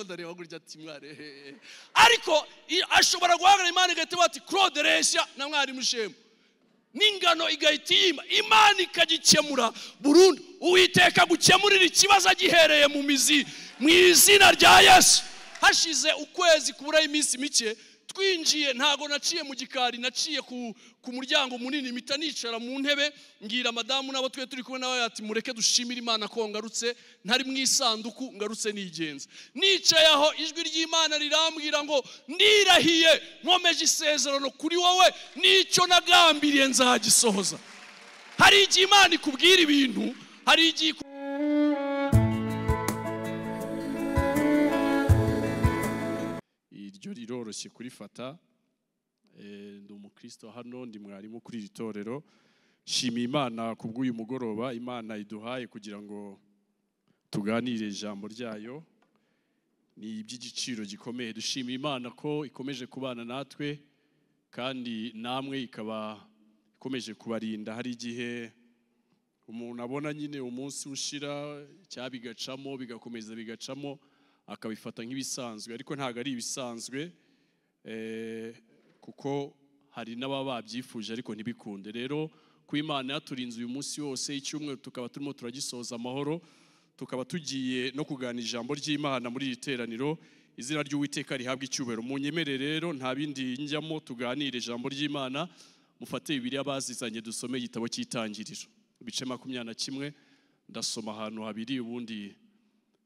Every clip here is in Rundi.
Ndareba gutya ati mware, ariko ashobora guhagarara Imana igahita ati Claude reshya na mwarimu Shemu, n'ingano igahita iyima, Imana ikagikemura burundu. Uwiteka gukemurira ikibazo agihereye mu mizi mu izina rya Yesu. Hashize ukwezi kubura iminsi mike twinjiye, ntago naciye mu gikari, naciye ku muryango munini, mpita nicara mu ntebe, ngira madamu nabo twe turi kumwe nawe ati mureke dushimire Imana ko ngarutse ntari mu isanduku, ngarutse nigenza. Nicaye aho ijwi ry'Imana rirambwira ngo ndirahiye nkomeje isezerano kuri wowe, nicyo nagambiriye nzagisohoza. Hari igihe Imana ikubwira ibintu, hari igihe iryo riroroshye kurifata. Ndi umukristo hano, ndi mwarimu kuri iri torero. Shimiye Imana kubw'uyu mugoroba Imana iduhaye kugira ngo tuganire ijambo ryayo, ni iby'igiciro gikomeye. Dushimiye Imana ko ikomeje kubana natwe kandi namwe ikaba ikomeje kubarinda. Hari igihe umuntu abona nyine umunsi ushira cyabigacamo bigakomeza bigacamo akabifata nk'ibisanzwe, ariko ntago ari ibisanzwe, kuko hari n'ababa babyifuje ariko ntibikunde. Rero ku Imana yaturinze uyu munsi wose, icyumweru tukaba turimo turagisoza amahoro, tukaba tugiye no kuganira ijambo ry'Imana muri iri teraniro. Izina ry'Uwiteka rihabwa icyubahiro. Munyemere rero nta bindi njyamo, tuganire ijambo ry'Imana. Mufate Bibiliya bazizanye dusome igitabo cy'Itangiriro ibice 21, ndasoma ahantu habiri ubundi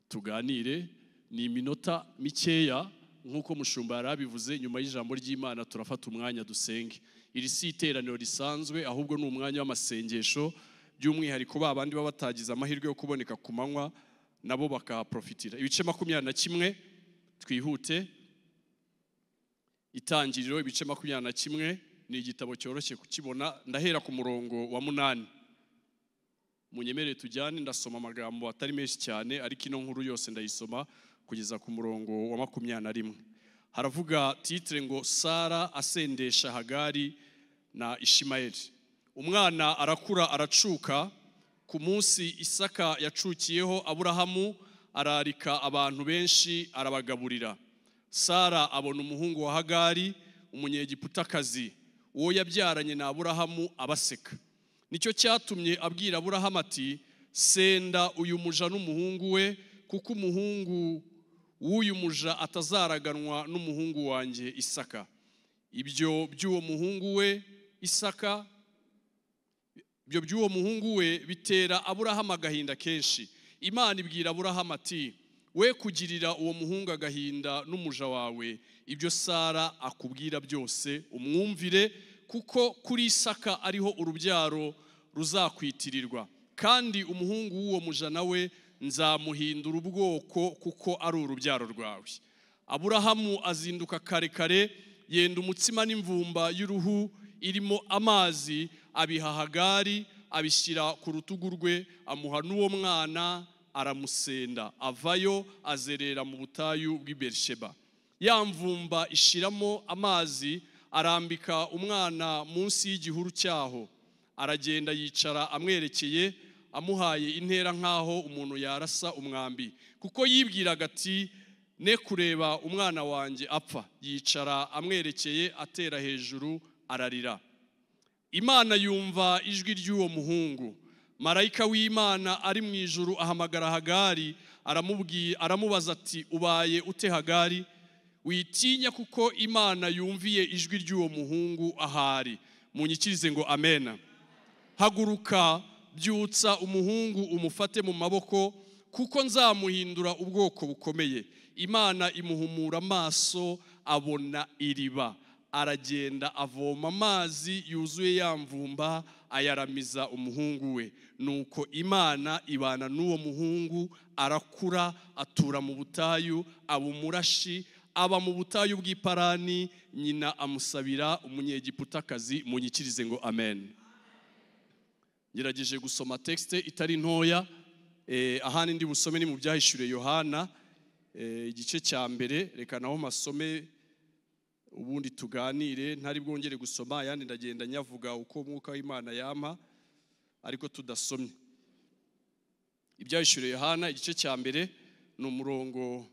tuganire. Ni iminota mikeya nk'uko mushumba yarabivuze, nyuma y'ijambo ry'Imana turafata umwanya dusenge. Iri si iteraniro risanzwe, ahubwo ni umwanya w'amasengesho, by'umwihariko ba bandi baba batagize amahirwe yo kuboneka ku manywa nabo bakahaprofitira. Ibice 21, twihute. Itangiriro ibice 21 ni igitabo cyoroshye kukibona. Ndahera ku murongo wa 8. Munyemere tujyane, ndasoma amagambo atari menshi cyane, ariko ino nkuru yose ndayisoma kugeza ku murongo wa 21. Haravuga titre ngo Sara asendesha Hagari na Ishimaeli. Umwana arakura aracuka. Ku munsi Isaka yacukiyeho, Aburahamu ararika abantu benshi arabagaburira. Sara abona umuhungu wa Hagari umunyegiputakazi, uwo yabyaranye na Aburahamu, abaseka. Nicyo cyatumye abwira Aburahamu ati senda uyu muja n'umuhungu we, kuko umuhungu w'uyu muja atazaraganwa n'umuhungu wanjye Isaka. Ibyo by'uwo muhungu we Isaka, ibyo by'uwo muhungu we bitera Aburahamu agahinda kenshi. Imana ibwira Aburahamu ati we kugirira uwo muhungu agahinda n'umuja wawe, ibyo Sara akubwira byose umwumvire, kuko kuri Isaka ariho urubyaro ruzakwitirirwa, kandi umuhungu w'uwo muja nawe nzamuhindura ubwoko kuko ari urubyaro rwawe. Aburahamu azinduka kare kare, yenda umutsima n'imvumba y'uruhu irimo amazi, abiha Hagari, abishyira ku rutugu rwe, amuha n'uwo mwana aramusenda. Avayo azerera mu butayu bw'i Berisheba. Ya mvumba ishiramo amazi, arambika umwana munsi y'igihuru cyaho, aragenda yicara amwerekeye, amuhaye intera nkaho umuntu yarasa umwambi, kuko yibwiraga ati ne kureba umwana wanjye apfa. Yicara amwerekeye, atera hejuru ararira. Imana yumva ijwi ry'uwo muhungu. Marayika w'Imana ari mu ijuru ahamagara Hagari, aramubwiye, aramubaza ati ubaye ute Hagari? Witinya, kuko Imana yumviye ijwi ry'uwo muhungu ahari. Munyikirize ngo amena. Haguruka, byutsa umuhungu umufate mu maboko, kuko nzamuhindura ubwoko bukomeye. Imana imuhumura amaso abona iriba, aragenda avoma amazi yuzuye ya mvumba, ayaramiza umuhungu we. Nuko Imana ibana n'uwo muhungu, arakura atura mu butayu, aba umurashi, aba mu butayu bw'iparani. Nyina amusabira umunyegiputakazi. Munyikirize ngo amen. Ngerageje gusoma texte itari ntoya, ahandi ndi busome ni mu byahishuriye Yohana, igice cya mbere. Reka naho masome ubundi tuganire, ntari bwongere gusoma ayandi, ndagenda nyavuga uko umwuka w'Imana yampa, ariko tudasomye. Ibyahishuriye Yohana igice cya mbere ni umurongo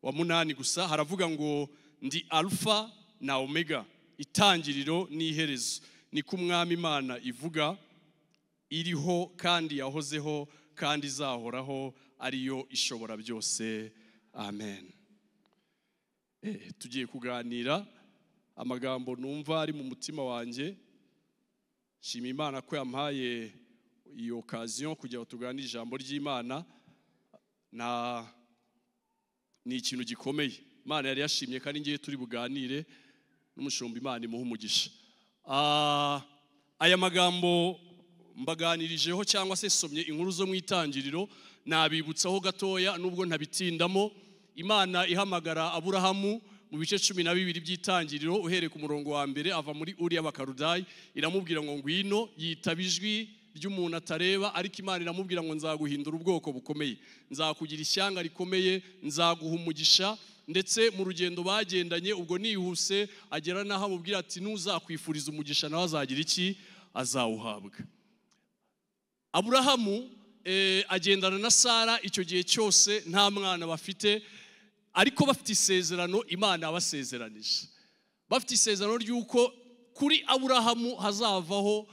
wa 8 gusa, haravuga ngo ndi Alpha na Omega, itangiriro n'iherezo, niko Umwami Imana ivuga, iriho kandi yahozeho kandi izahoraho, ariyo ishobora byose. Amen. Tugiye kuganira amagambo numva ari mu mutima wanjye. Shima Imana ko yampaye iyo occasion kugira ngo tuganire ijambo ry'Imana. Na ni ikintu gikomeye Imana yari yashimye, kandi ngiye turi buganire n'umushumba. Imana imuha umugisha. Aya magambo mbaganirijeho cyangwa se somye inkuru zo mu itangiriro, nabibutsaho gatoya nubwo ntabitindamo. Imana ihamagara Aburahamu mu bice 12 by'itangiriro, uhereye ku murongo wa 1, ava muri Uri y'Abakarudayi, iramubwira ngo ngwino. Yitaba ijwi ry'umuntu atareba, ariko Imana iramubwira ngo nzaguhindura ubwoko bukomeye, nzakugira ishyanga rikomeye, nzaguha umugisha. Ndetse mu rugendo bagendanye, ubwo nihuse, agera naho amubwira ati nuzakwifuriza umugisha nawe azagira iki? Azawuhabwa. Aburahamu agendana na Sara icyo gihe cyose nta mwana bafite, ariko bafite isezerano Imana yabasezeranije. Bafite isezerano ry'uko kuri Aburahamu hazavaho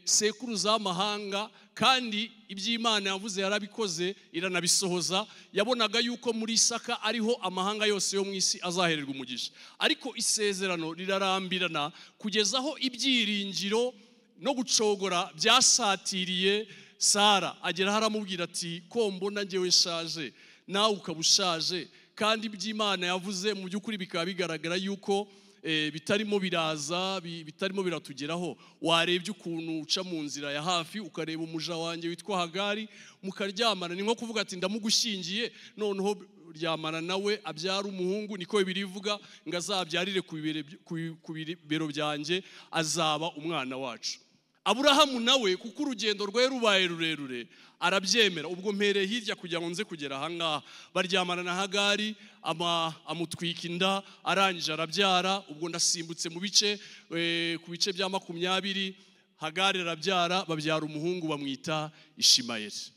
sekuruza z'amahanga, kandi iby'Imana yavuze yarabikoze iranabisohoza. Yabonaga yuko muri Isaka ariho amahanga yose yo mu isi azahererwa umugisha. Ariko isezerano rirarambirana kugeza aho ibyiringiro no gucogora byasatiriye Sara. Agera haramubwira ati ko mbona njyewe nshaje, nawe ukaba ushaje, kandi iby'Imana yavuze mu by'ukuri bikaba bigaragara yuko bitarimo biraza, bitarimo biratugeraho. Warebye ukuntu uca mu nzira ya hafi, ukareba umuja wanjye witwa Hagari, mukaryamana. Ni nko kuvuga ati ndamugushyingiye, noneho ryamana nawe abyara umuhungu, niko birivuga ngo azabyarire ku bibero byanjye, azaba umwana wacu. Aburahamu nawe kuko urugendo rwe rubaye rurerure arabyemera. Ubwo mpereye hirya kugira ngo nze kugera ahangaha. Baryamana na Hagari, amutwika inda, arangije arabyara. Ubwo ndasimbutse mu bice ku bice bya 20, Hagari arabyara, babyara umuhungu bamwita Ishimayeli.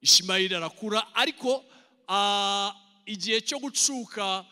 Ishimayeli arakura, ariko igihe cyo gucuka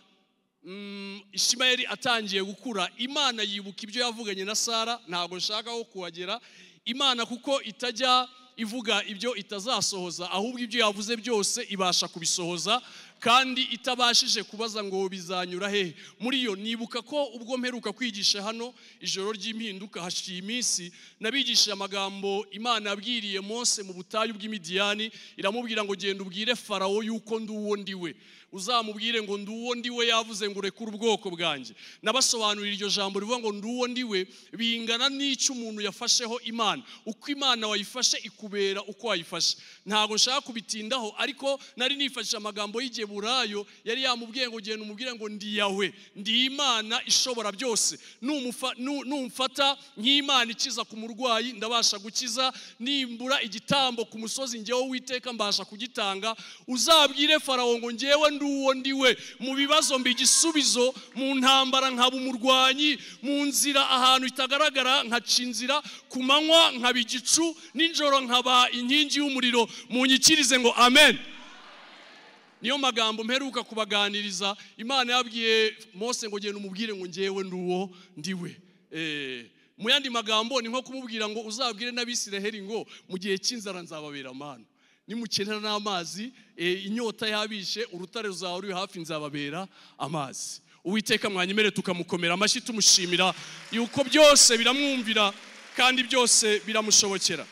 Ishimayeli atangiye gukura, Imana yibuka ibyo yavuganye na Sara. Ntabwo nshaka ko kuhagera. Imana kuko itajya ivuga ibyo itazasohoza, ahubwo ibyo yavuze byose ibasha kubisohoza, kandi itabashije kubaza ngo bizanyura hehe. Muri yo nibuka ko ubwo mperuka kwigisha hano ijoro ry'impinduka, hashiye iminsi, nabigishije amagambo Imana yabwiriye Mose mu butayu bw'Imidiyani. Iramubwira ngo genda ubwire Farawo yuko ndi uwo ndiwe, uzamubwire ngo ndi uwo ndiwe, yavuze ngo urekure ubwoko bwanjye. Nabasobanurira iryo jambo rivuga ngo ndi uwo ndiwe bingana n'icyo umuntu yafasheho Imana. Uko Imana wayifashe ikubera uko wayifashe. Ntabwo nshaka kubitindaho, ariko nari nifashishije amagambo y'Igiheburayo yari yamubwiye ngo genda umubwire ngo ndi Yahwe, ndi Imana ishobora byose. Numfata nk'Imana ikiza ku murwayi ndabasha gukiza, nimbura igitambo ku musozi njyewe Uwiteka mbasha kugitanga. Uzabwire Farawo ngo njyewe ndi uwo ndiwe, mu bibazo mbi igisubizo, mu ntambara nkaba umurwanyi, mu nzira ahantu itagaragara nkaca inzira, ku manywa nkaba igicu, nijoro nkaba inkingi y'umuriro. Munyikirize ngo amen. Niyo magambo mperuka kubaganiriza. Imana yabwiye Mose ngo genda umubwire ngo njyewe ndi uwo ndiwe. Mu yandi magambo ni nko kumubwira ngo uzabwire n'Abisiraheli ngo mu gihe cy'inzara nzababera amano, nimukenera n'amazi, inyota yabishe, urutare ruzaba ruri hafi, nzababera amazi. Uwiteka mwanyemere tukamukomera amashyi tumushimira yuko byose biramwumvira kandi byose biramushobokera.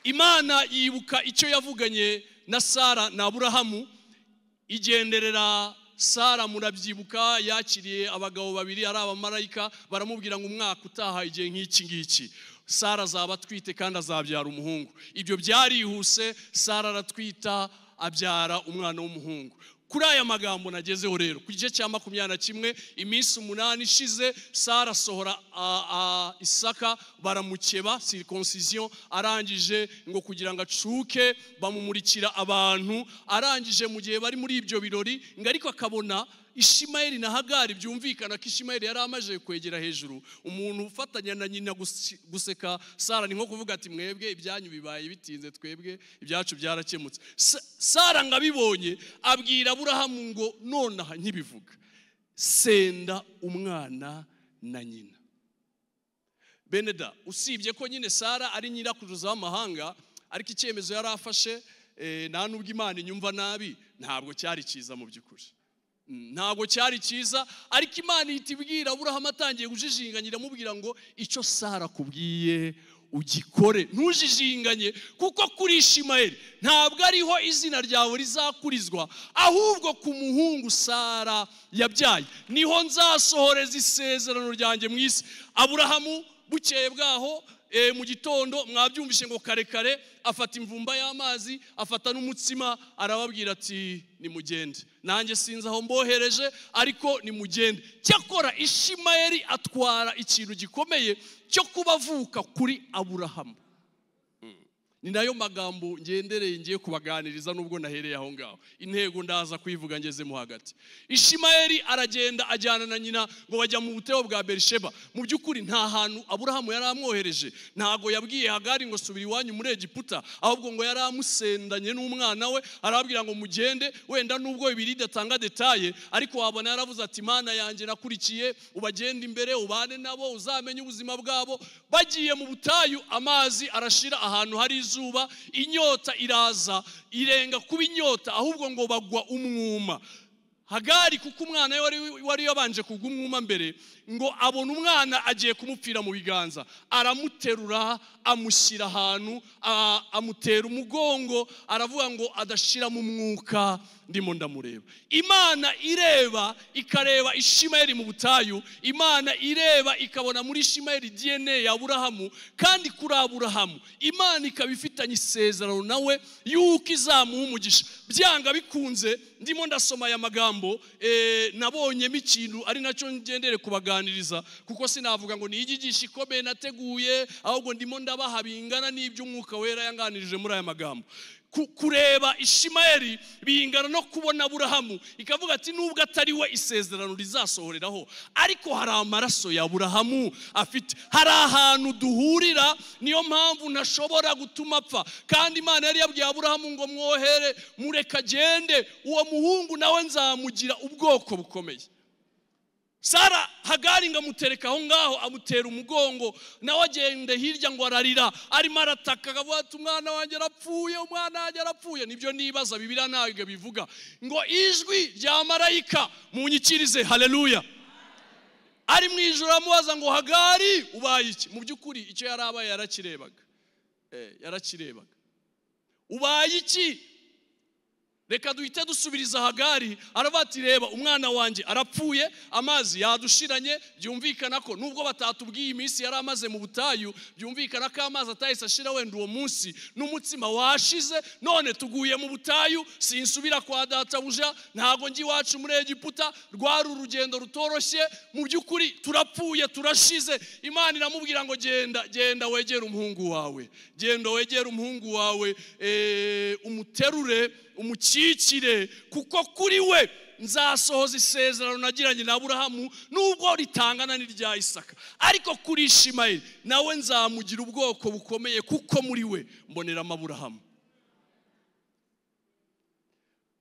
Imana yibuka icyo yavuganye na Sara na Aburahamu, igenderera Sara. Murabyibuka, yakiriye abagabo babiri ari abamarayika, baramubwira ngo umwaka utaha igihe nk'iki ngiki Sara azaba atwite kandi azabyara umuhungu. Ibyo byarihuse, Sara aratwita abyara umwana w'umuhungu. Kuri aya magambo nagezeho rero, ku gice cya 21, iminsi 8 ishize, Sara asohora Isaka, baramukeba circoncision, arangije ngo kugira ngo acuke bamumurikira abantu. Arangije mu gihe bari muri ibyo birori, ngo ariko akabona Ishimayeli na Hagari. Byumvikana ko Ishimayeli yari amaze kwegera hejuru. Umuntu ufatanya na nyina guseka Sara ni nko kuvuga ati mwebwe ibyanyu bibaye bitinze, twebwe ibyacu byarakemutse. Sara ngo abibonye abwira Aburahamu ngo nonaha nkibivuga, senda umwana na nyina. Beneda, usibye ko nyine Sara ari nyirakuruza w'amahanga, ariko icyemezo yari afashe, nta nubwo Imana inyumva nabi, ntabwo cyari cyiza mu by'ukuri. Ntabwo cyari cyiza. Ariko Imana ihita ibwira Aburahamu atangiye kujijinganya, iramubwira ngo icyo Sara akubwiye ugikore, ntujijinganye, kuko kuri Ishimayeli ntabwo ariho izina ryawe rizakurizwa, ahubwo ku muhungu Sara yabyaye niho nzasohoreza isezerano ryanjye mu isi. Aburahamu bukeye bwaho mu gitondo, mwabyumvishe ngo kare kare, afata imvumba y'amazi, afata n'umutsima, arababwira ati nimugende, nanjye sinzi aho mbohereje, ariko nimugende. Cyakora Ishimayeli atwara ikintu gikomeye cyo kubavuka kuri Aburahamu. Ni nayo magambo ngendereye ngiye kubaganiriza, nubwo nahereye aho ngaho. Intego ndaza kuyivuga ngezemo hagati. Ishimayeli aragenda ajyana na nyina ngo bajya mu buteo bwa Berisheba. Mu by'ukuri nta hantu Aburahamu yari amwohereje, ntago yabwiye Hagari ngo subira iwanyu muri Egiputa, ahubwo ngo yari amusendanye n'umwana we, arababwira ngo mugende. Wenda nubwo Bibiliya idatanga detaye, ariko wabona yaravuze ati Mana yanjye nakurikiye, ubagende imbere, ubane nabo, uzamenye ubuzima bwabo. Bagiye mu butayu, amazi arashira, ahantu hari izuba, inyota iraza, irenga kuba inyota, ahubwo ngo bagwa umwuma. Hagari kuko umwana wari yabanje kugwa umwuma mbere, ngo abona umwana agiye kumupfira mu biganza, aramuterura amushyira ahantu, amutera umugongo, aravuga ngo adashira mu mwuka, ndimo ndamureba. Imana ireba ikareba Ishimayeli mu butayu, Imana ireba ikabona muri Ishimayeli DNA ya Aburahamu, kandi kuri Aburahamu Imana ikaba ifitanye isezerano nawe yuko izamuha umugisha. Byanga bikunze, ndimo ndasoma aya magambo, nabonyemo ikintu ari nacyo ngendere kubaganiriza, kuko sinavuga ngo ni inyigisho ikomeye nateguye, ahubwo ndimo ndabaha bingana n'iby'Umwuka Wera yanganirije muri aya magambo. Kureba Ishimayeli bingana no kubona Aburahamu, ikavuga ati nubwo atari we isezerano rizasohoreraho, ariko hari amaraso ya Aburahamu afite, hari ahantu duhurira, niyo mpamvu ntashobora gutuma apfa. Kandi Imana yari yabwiye Aburahamu ngo mwohere, mureka agende, uwo muhungu nawe nzamugira ubwoko bukomeye. Sara Hagari ngo amutereka aho ngaho, amutera umugongo, nawe agenda hirya ngo ararira, arimo arataka akavuga ati umwana wanjye arapfuye, umwana wanjye arapfuye. Nibyo nibaza, Bibiliya ntabwo bivuga ngo ijwi rya marayika munyikirize, haleluya, ari mu ijoro amubaza ngo Hagari ubaye iki? Mu by'ukuri icyo yari abaye yarakirebaga, yarakirebaga. Ubaye iki? Reka duhite dusubiriza Hagari. Aravuga ati reba umwana wanjye arapfuye, amazi yadushiranye. Byumvikana ko nubwo batatubwiye iminsi yari amaze mu butayu, byumvikana ko amazi atahise ashira wenda uwo munsi, n'umutsima washize, none tuguye mu butayu, sinsubira kwa databuja, ntago ngi iwacu muri Egiputa, rwari urugendo rutoroshye, mu by'ukuri turapfuye, turashize. Imana iramubwira ngo genda, genda wegere umuhungu wawe, genda wegere umuhungu wawe, umuterure, umukikire, kuko kuri we nzasohoza isezerano nagiranye na Aburahamu, nubwo ritangana n'irya Isaka, ariko kuri Ishimayeli nawe nzamugira ubwoko bukomeye, kuko muri we mboneramo Aburahamu.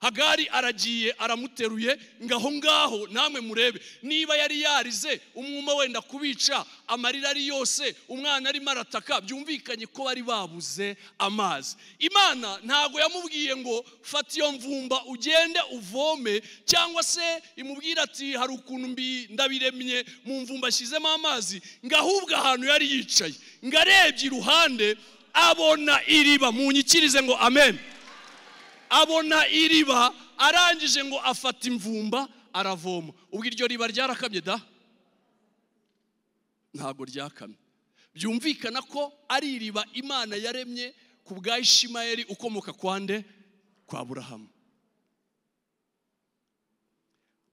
Hagari aragiye aramuteruye, ngaho ngaho namwe murebe niba yari yarize umwuma wenda kubica, amarira ari yose, umwana arimo arataka, byumvikanye ko bari babuze amazi. Imana ntago yamubwiye ngo fata iyo mvumba ugende uvome, cyangwa se imubwira ati hari ukuntu ndabiremye mu mvumba ashyizemo amazi, ngahubwo ahantu yari yicaye ngarebye iruhande abona iriba. Munyikirize ngo amen. Abona iriba, arangije ngo afata imvumba aravoma. Ubwo iryo riba ryarakamye da? Ntago ryakamye. Byumvikana ko ari iriba Imana yaremye ku bwa Ishimayeli ukomoka kwa nde? Kwa Aburahamu.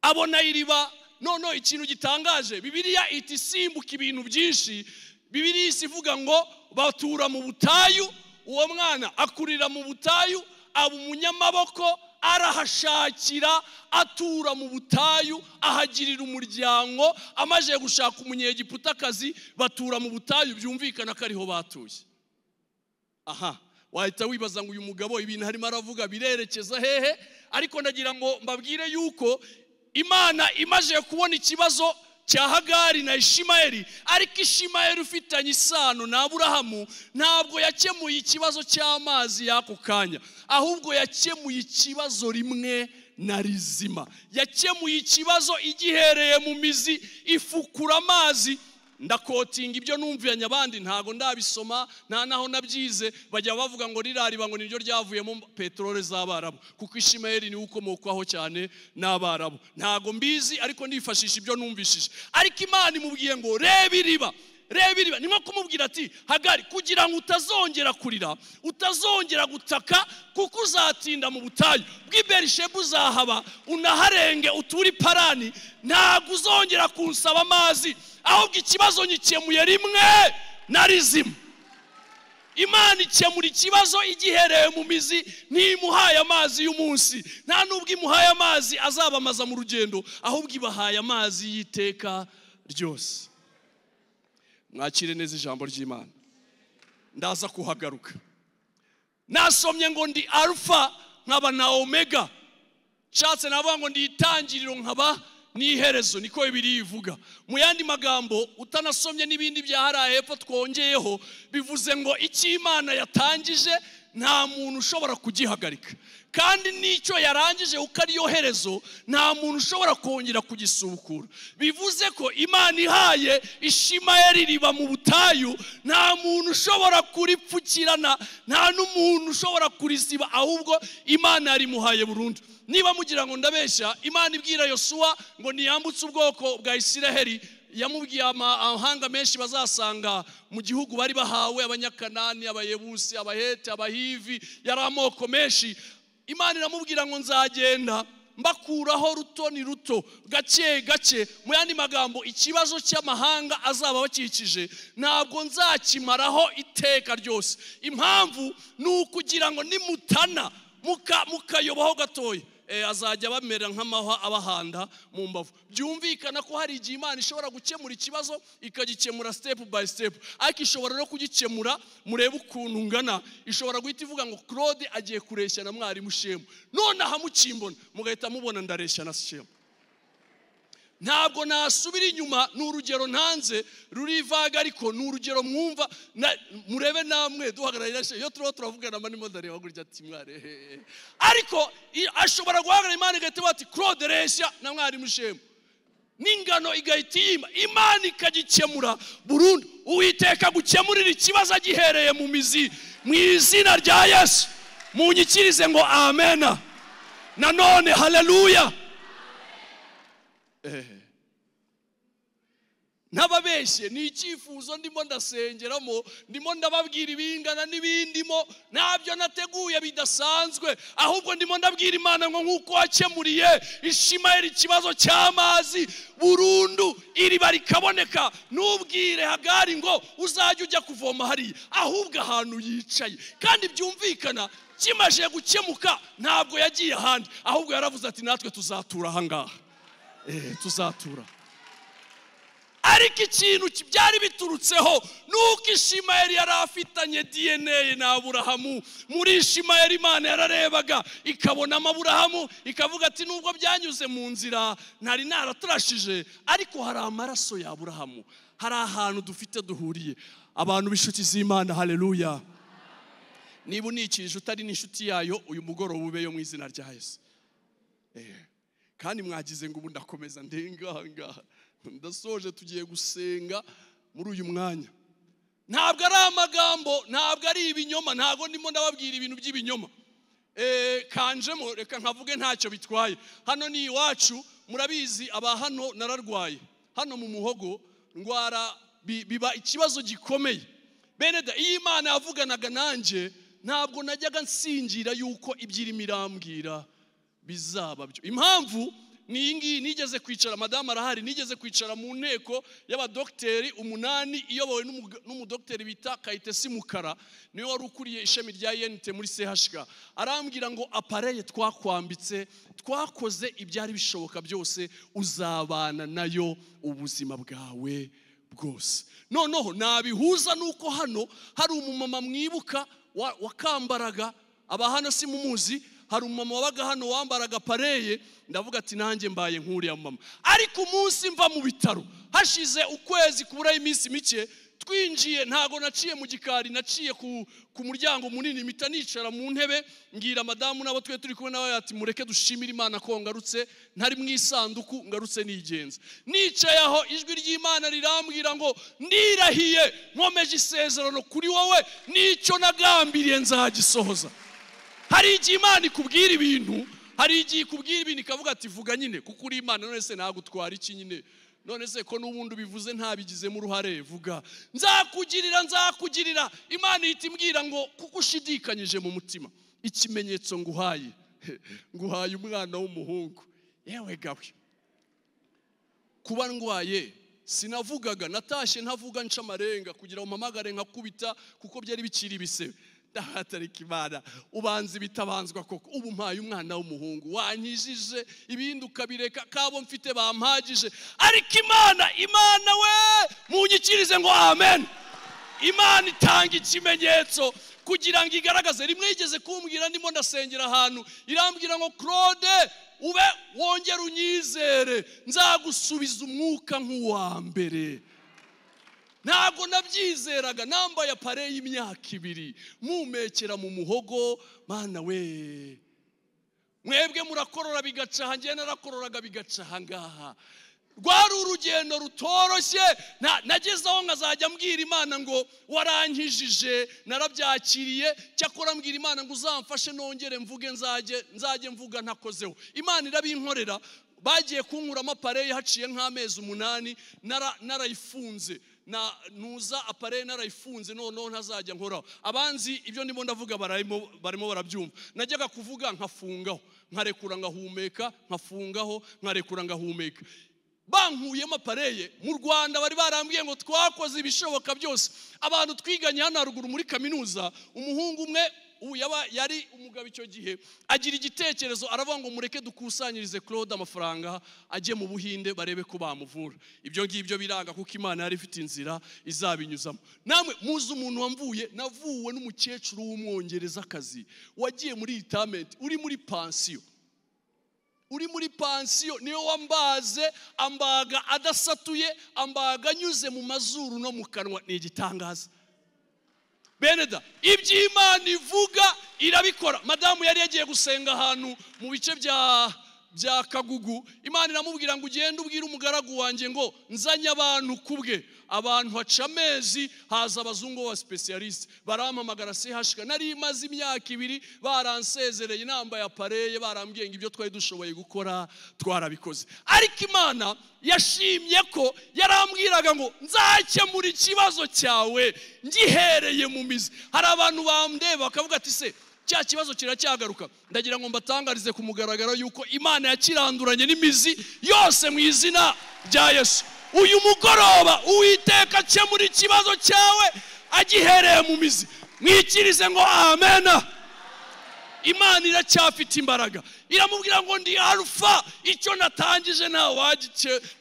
Abona iriba. None ikintu gitangaje, Bibiliya iti simbuka ibintu byinshi. Bibiliya ivuga ngo batura mu butayu, uwo mwana akurira mu butayu, aba umunyamaboko, arahashakira, atura mu butayu, ahagirira umuryango. Amaze gushaka umunyegiputakazi batura mu butayu, byumvikana ko ariho batuye. Aha wahita wibaza ngo uyu mugabo ibintu harimo aravuga birerekeza hehe? Ariko ndagira ngo mbabwire yuko Imana imaze kubona ikibazo cya Hagari na Ishimayeli, ariko Ishimayeli ufitanye isano na Aburahamu ntabwo yakemuye ikibazo cy'amazi y'ako kanya, ahubwo yakemuye ikibazo rimwe na rizima. Yakemuye ikibazo igihereye mu mizi, ifukura amazi. Ndakotinga ibyo numvanye abandi, ntago ndabisoma, nta naho nabyize. Bajya bavuga ngo rirariba ngo niryo ryavuyemo peteroli z'Abarabu, kuko Ishimayeli niwe ukomokwaho cyane n'Abarabu. Ntago mbizi, ariko ndifashisha ibyo numvishije. Ariko Imana imubwiye ngo reba iriba, reba iriba. Ni nko kumubwira ati Hagari, kugira ngo utazongera kurira, utazongera gutaka, kuko uzatinda mu butayu bw'i Berishebu, uzahaba unaharenge uture i Parani, ntabwo uzongera kunsaba amazi, ahubwo ikibazo nyikemuye rimwe na rizima. Imana ikemura ikibazo igihereye mu mizi, ntimuhaye amazi y'umunsi, nta nubwo imuhaye amazi azabamaza mu rugendo, ahubwo ibahaye amazi y'iteka ryose. Mwakire neza ijambo ry'Imana. Ndaza kuhagaruka. Nasomye ngo ndi Alpha nkaba na Omega. Nshatse navuga ngo ndi itangiriro nkaba n'iherezo, niko Bibiliya ivuga. Mu yandi magambo, utanasomye n'ibindi bya hariya hepfo twongeyeho, bivuze ngo icyo Imana yatangije nta muntu ushobora kugihagarika, kandi n'icyo yarangije uko ariyo herezo nta muntu ushobora kongera kugisubukura. Bivuze ko Imana ihaye Ishimayeli riba mu butayu, nta muntu ushobora kuripfukirana, nta n'umuntu ushobora kurisiba, ahubwo Imana yarimuhaye burundu. Niba mugira ngo ndabeshya, Imana ibwira Yosuwa ngo niyambutse ubwoko bwa Isiraheli, yamubwiye amahanga menshi bazasanga mu gihugu bari bahawe, Abanyakanani, Abayebusi, Abaheti, Abahivi, yari amoko menshi. Imana iramubwira ngo nzagenda mbakuraho ruto ni ruto, gake gake. Mu yandi magambo, ikibazo cy'amahanga azaba bakikije ntabwo nzakimaraho iteka ryose. Impamvu ni ukugira ngo nimutana mukayobaho gatoya, azajya bamera nk'amahwa abahanda mu mbavu. Byumvikana ko hari igihe Imana ishobora gukemura ikibazo ikagikemura step by step, ariko ishobora no kugikemura, murebe ukuntu ngana, ishobora guhita ivuga ngo Claude agiye kureshya na mwarimu Shemu, none aha mukimbona mugahita mubona ndareshya na Shemu. Ntabwo nasubira inyuma, ni urugero ntanze rurivaga, ariko ni urugero mwumva. Murebe namwe duhagararira iyo turiho turavugana manimo ndareba gutya ati mware, ariko ashobora guhagarara Imana igahita ati Claude reshya na mwarimu Shemu, n'ingano igahita iyima, Imana ikagikemura burundu. Uwiteka gukemurira ikibazo agihereye mu mizi, mu izina rya Yesu. Munyikirize ngo amena. Nanone haleluya. Ntababeshye, ni icyifuzo ndimo ndasengeramo, ndimo ndababwira ibingana n'ibindimo, ntabyo nateguye bidasanzwe, ahubwo ndimo ndabwira Imana ngo nkuko wakemuriye Ishimayeli ikibazo cy'amazi burundu, iriba rikaboneka, nubwire Hagari ngo uzajya ujya kuvoma hariya, ahubwo ahantu yicaye. Kandi byumvikana kimaje gukemuka, ntabwo yagiye ahandi, ahubwo yaravuze ati natwe tuzatura aha ngaha, tuzatura. Ariko ikintu byari biturutseho nuko Ishimayeli yari afitanye DNA na Aburahamu. Muri Ishimayeli Imana yararebaga ikabonamo Aburahamu, ikavuga ati nubwo byanyuze mu nzira ntari naraturashije, ariko hari amaraso ya Aburahamu, hari ahantu dufite duhuriye. Abantu b'inshuti z'Imana, haleluya. Niba unikije utari n'inshuti yayo, uyu mugoroba ubeyo mu izina rya Yesu. Kandi mwagize ngo ubu ndakomeza ndengahangaha, ndasoje, tugiye gusenga muri uyu mwanya. Ntabwo ari amagambo, ntabwo ari ibinyoma, ntabwo ndimo ndababwira ibintu by'ibinyoma. Kanjemo reka nkavuge ntacyo bitwaye. Hano ni iwacu, murabizi aba hano nararwaye. Hano mu muhogo ndwara biba ikibazo gikomeye. Beneda, iyo Imana yavuganaga nanjye ntabwo najyaga nsingira yuko ibyirimo irambwira bizaba byo. Impamvu Ni iyi ngiyi. Nigeze kwicara, madamu arahari, nigeze kwicara mu nteko y'abadogiteri 8 iyobowe n'umudogiteri bita Kayitesi Mukara, niwe wari ukuriye ishami rya ENT muri CHK. Arambwira ngo appareil twakwambitse, twakoze ibyari bishoboka byose, uzabana nayo ubuzima bwawe bwose. Noneho nabihuza nuko hano hari umumama mwibuka wakambaraga, aba hano si mumuzi, hari umumama wabaga hano wambaraga appareil. Ndavuga ati nanjye mbaye nk'uriya mama. Ariko umunsi mva mu bitaro hashize ukwezi kubura iminsi mike, twinjiye, ntago naciye mu gikari, naciye ku muryango munini, mpita nicara mu ntebe, ngira madamu nabo twe turi kumwe nawe ati mureke dushimire Imana ko ngarutse ntari mu isanduku, ngarutse nigenza. Nicaye aho, ijwi ry'Imana rirambwira ngo ndirahiye, nkomeje isezerano kuri wowe, nicyo nagambiriye nzagisohoza. Hari igihe Imana ikubwira ibintu, hari igihe ikubwira ibintu ikavuga ati vuga nyine, kuko uri Imana, none se nagutwara iki nyine, none se ko n'ubundi ubivuze ntabigizemo uruhare, vuga nzakugirira, nzakugirira. Imana ihita imbwira ngo kuko ushidikanyije mu mutima, ikimenyetso nguhaye, nguhaye umwana w'umuhungu. Yewe gawe, kuba ndwaye sinavugaga, natashye ntavuga, nca amarenga kugira ngo mpamagare nkakubita, kuko byari bikiri ibisebe. Ndahatarika Imana, ubanza ibitabanzwa koko, ubu mpaye umwana w'umuhungu wankijije, ibindi ukabireka, kabo mfite bampagije. Ariko Imana, Imana we, munyikirize ngo amen. Imana itanga ikimenyetso kugira ngo igaragaze. Rimwe yigeze kumbwira ndimo ndasengera ahantu, irambwira ngo Claude, ube wongere unyizere, nzagusubiza umwuka nk'uwa mbere. Ntabwo nabyizeraga, nambaye appareil y'imyaka 2, mumekera mu muhogo. Mana we, mwebwe murakorora bigaca aha, njye narakororaga bigaca aha ngaha. Rwari urugendo rutoroshye. Nageze aho nkazajya mbwira Imana ngo warankijije, narabyakiriye, cyakora mbwira Imana ngo uzamfashe nongere mvuge, nzajye mvuga ntakozeho. Imana irabinkorera. Bagiye kunkuramo appareil haciye nk'amezi 8, narayifunze, na nuza appareil narayifunze, noneho ntazajya nkoraho. Abanzi ibyo ndimo ndavuga barimo barabyumva. Najyaga kuvuga nkafungaho, nkarekura ngahumeka, nkafungaho, nkarekura ngahumeka. Bankuyemo appareil mu Rwanda bari barambwiye ngo twakoze ibishoboka byose. Abantu twiganye hano haruguru muri kaminuza, umuhungu umwe yaba yari umugabo icyo gihe, agira igitekerezo aravuga ngo mureke dukusanyirize Claude amafaranga ajye mu Buhinde barebe ko bamuvura. Ibyo ngibyo biranga kuko Imana yari ifite inzira izabinyuzamo. Namwe muzi umuntu wamvuye, navuwe n'umukecuru w'umwongerezakazi wagiye muri retirement, uri muri pansiyo, uri muri pansiyo, niwe wambaze, ambaga adasatuye, ambaga anyuze mu mazuru no mu kanwa. Ni igitangaza. Beneda, iby'Imana ivuga irabikora. Madamu yari yagiye gusenga ahantu mu bice bya Kagugu, Imana iramubwira ngo ugende ubwire umugaragu wanjye ngo nzanye abantu kubwe. Abantu haca amezi, haza abazungu ba specialist, barampamagara CHK. Nari maze imyaka 2 baransezereye, nambaye appareil, barambwiye ngo ibyo twari dushoboye gukora twarabikoze. Ariko Imana yashimye ko yarambwiraga ngo nzakemura ikibazo cyawe ngihereye mu mizi. Hari abantu bamndeba bakavuga ati se cya kibazo kiracyagaruka. Ndagira ngo mbatangarize ku mugaragaro yuko Imana yakiranduranye n'imizi yose mu izina rya Yesu. Uyu mugoroba Uwiteka akemura ikibazo cyawe agihereye mu mizi. Mwikirize ngo amen. Imana iracyafite imbaraga. Iramubwira ngo ndi Alpha, icyo natangije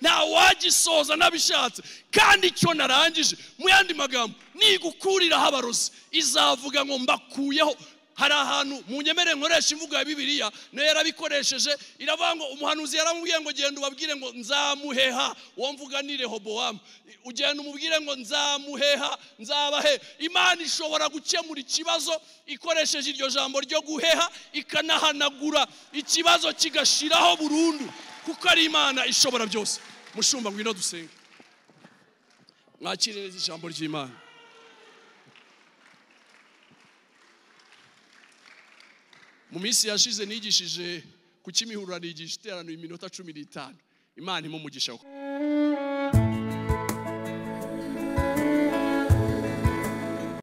nta wagisoza nabishatse, kandi icyo narangije. Mu yandi magambo, nigukuriraho abarozi izavuga ngo mbakuyeho. Hari ahantu munyemere nkoresha imvugo ya Bibiliya, nayo yarabikoresheje, iravuga ngo umuhanuzi yaramubwiye ngo genda ubabwire ngo nzamuheha. Uwo mvuga ni Rehobowamu. Ugenda umubwire ngo nzamuheha, nzabahe. Imana ishobora gukemura ikibazo ikoresheje iryo jambo ryo guheha, ikanahanagura ikibazo kigashiraho burundu, kuko ari Imana ishobora byose. Mushumba ngwino dusenge. Mwakire neza ijambo ry'Imana. Mu minsi yashize nigishije ku Kimihurura, nigisha iteraniro iminota 15. Imana imumugisha.